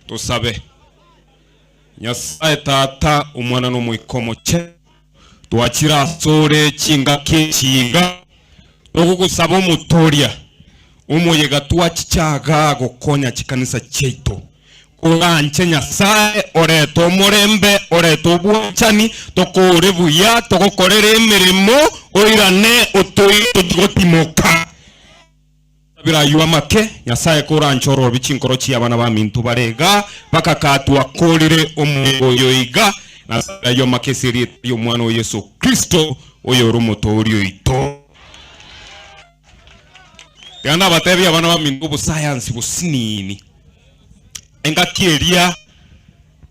Tosabe. Nyasae Tata, Omwana na Omoika Omochenu, twachire asore chingaki echi iga, togogosaba Omotoria, omoyega twachicha igaa gokonya chikanisa chiaito. Koranche Nyasae, orete omorembe, orete obwanchani, tokore buya, togokorere emeremo, oirane otoire tochie gotimoka. Sabera ayio amake, Nyasae koranche ororobi chinkoro chi'abana baminto bare iga, bakakatwa korire omoyega oyo iga, nasabera ayio amake ase erieta ri'Omwana o Yeso Kristo, oyore Omotooria oito. Tiga nabatebie abana baminto obosayansi bosinini. Engaki eria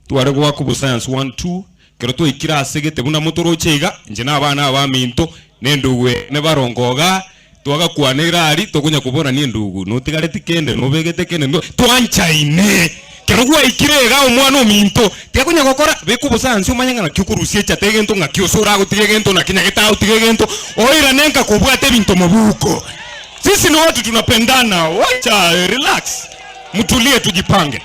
tware goaka obosayansi one two, ekero twaikire ase gete buna motoroche iga, inche na abana abaminto, na endugu eye barongo igaa, Twagakwana erari, tokonya koborania endugu, notigareti kende, nobegete kende, no twanchaine. Kero gwaikire iga omwana ominto, tiakonya gokora, beka obosayansi omanye ng'a naki okorusia echate egento ng'aki ose oragotiga egento naki nyagete agotiga egento, oirane nka kobwate ebinto mobuko. Sisi ni watu tunapendana, wacha relax, mtulie tujipange.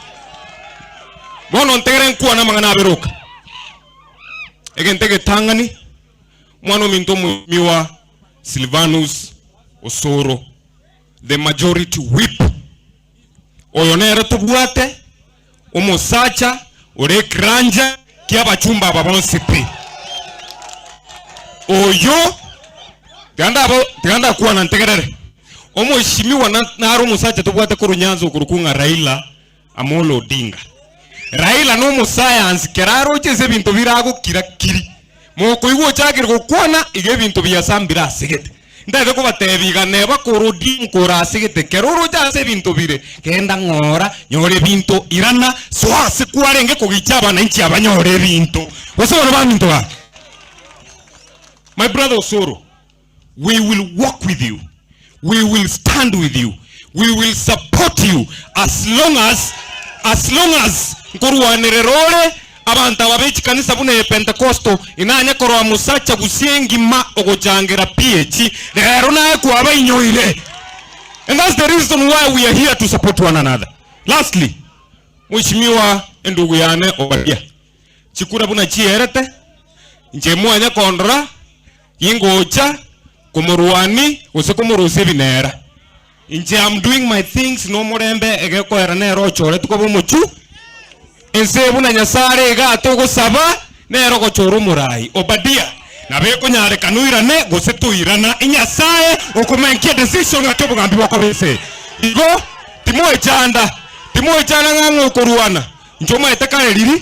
Bono ntegere nkwane amang'ana abere oka. Egento egetang'ani, Omwana ominto omoimiwa Silvanus Osoro, the majority whip. Oyo nere tobwate omosacha ore ekeranja ki'abachumba aba bonsi pi. Oyo tiga ndabo tiga ndakwana ntegerere. Omoishimiwa na nare omosacha tobwate korwa Nyanza okorokwa ng'a Raila Amolo Odinga. Raila nomosayansi kera aroche ase ebinto bire agokira kiri. Mokoigwa ochakire gokwana iga ebinto biasambire asegete. Ntagete kobatebia iga neba kore Odinga ore asegete kera oroche ase ebinto bire genda ng'ora nyora ebinto irana soa ase kwarenge kogicha abananchi abanyore ebinto. Gose bono baminto gaki. My brother Osoro. We will walk with you, we will stand with you, we will support you as long as as long as nkorwanerera ore abanto aba be chikanisa buna eye Pentecostal inanye koroa mosacha gusii engima ogochangera PH rero naye kwabainyoire and that's the reason why we are here to support one another. Lastly, Mheshimiwa endugu yane Obadia, chikura buna chierete inche mwanya kondora Ingocha komorwania gose komorusia ebinera. Inche am doing my things nomorembe egekoera nere ochoretwe koba omochu ense buna Nyasae are igaa togosaba nere ogochora omorai. Obadia, nabo ekonyarekana oirane gose toirana Nyasae okomenkia decision ng'aki obogambi bokoba ense. Igo timoechanda, timoechanda ng'a ng'a okorwana. Inche omanyete kare riria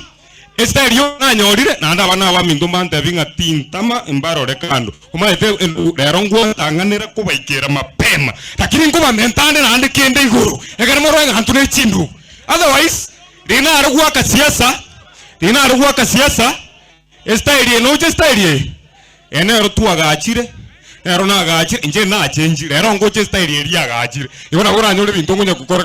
Esitari erio nanyorire, naende abana abaminto mbantebie ng'a tintama mbarore kando. Omanyete, rero ngwatang'anera kobaikera mapema, lakini nkobamenta ande naende kende igoro, ekero morore ng'a intwe ne chindugu. Otherwise, riria nare goaka siasa, riria nare goaka siasa, esitari eye noche esitari eye, eye nero twagachire, nero nagachire, inche nachenchire, rero ngocha esitari eria agachire. Igo nabo oranyore ebinto nkonya gokora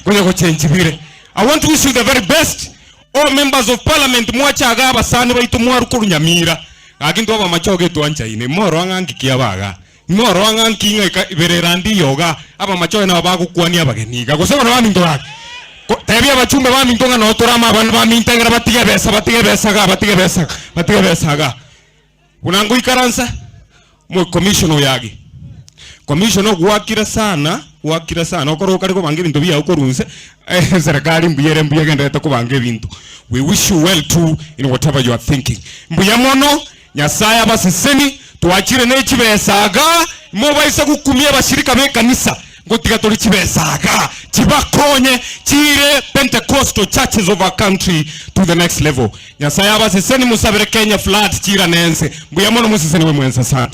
konya gochenchi bire. I want to wish you the very best all members of parliament mwache igaa abasani baito mwarwa korwa Nyamira gaki intwe abamachoge etwanchaine morora ng'a nki kiaba igaa morora ng'a nki ng'a ika iberera ndiyo igaa abamachoge nabo bagokwania abageni iga gose bono baminto gaki ko tebia abachumbe baminto ng'a noo torame abana baminto ekero batige ebesa batige ebesa igaa batige ebesa igaa batige ebesa igaa. Buna ngoikaransa omo commissioner oyo age. Commissioner ogwakire sana, gwakire sana okore okare kobanga ebinto biago korwa inse, eserekari mbuya ere mbuya egendererete kobanga ebinto. We wish you well too in whatever you are thinking. Mbuya mono, Nyasaye abaseseni, twachire ne chibesa igaa, mobaisa gokumia abashirika be ekanisa. Ngotiga tore chibesa iga chibakonye chiire Pentecostal churches of our country to the next level. Nyasaye abaseseni mosabere Kenya flood chiirane ense. Mbuya mono moseseniwe mwensi asante.